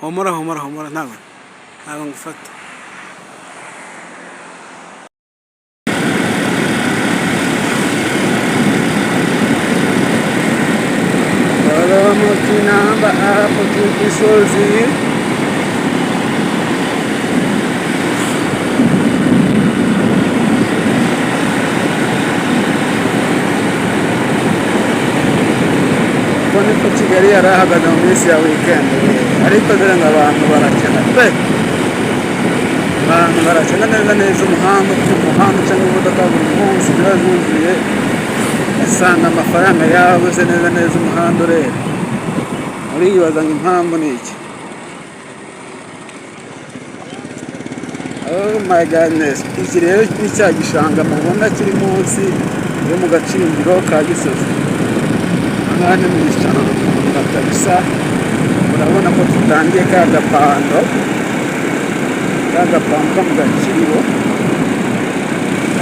Humura, humura, humura, ntabwo ngufata. Kinamba hapo Gisozi. Uko niko Kigali yari ahagaze mu minsi ya weekend, ariko dore ngo abantu barakena pe, abantu barakena neza neza. Umuhanda ku muhanda cyangwa imodoka buri munsi ziba zuzuye, usanga amafaranga yabuze neza neza. Umuhanda urera, uribaza ngo impamvu ni iki? Oh my goodness! Iki rero ni cya gishanga mubona kiri munsi yo mu Gacimbiro ka Gisozi. Aha ni mu gishanga kabisa. Urabona ko tutangiye ka gapando, ka gapando ko mu Gakiriro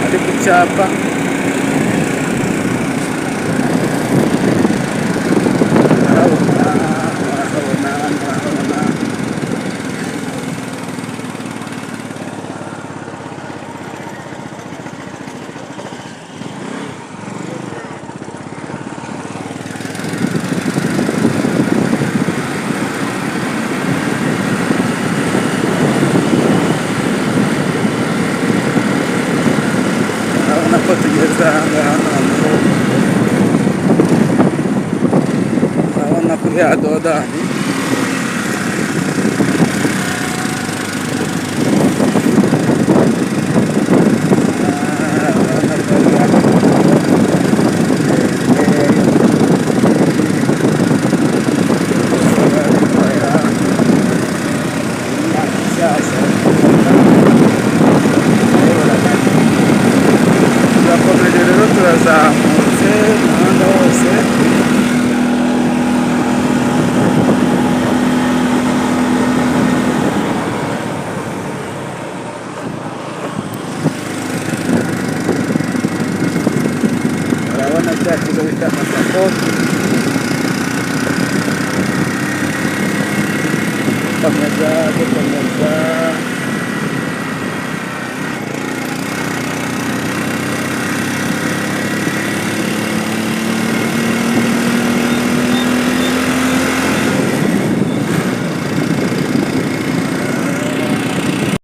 ari ku cyapa. Murahabona, murahabona, murahabona. Urabona ko tugeze aha ngaha noneho, urabona kuri ya dodani. Ah, urabona ko ari ya ndende. Bari nshyashya. Turakomeje rero, turazamutse umuhanda wose. Urabona cya kigo bita Masako. Dukomeza, dukomeza.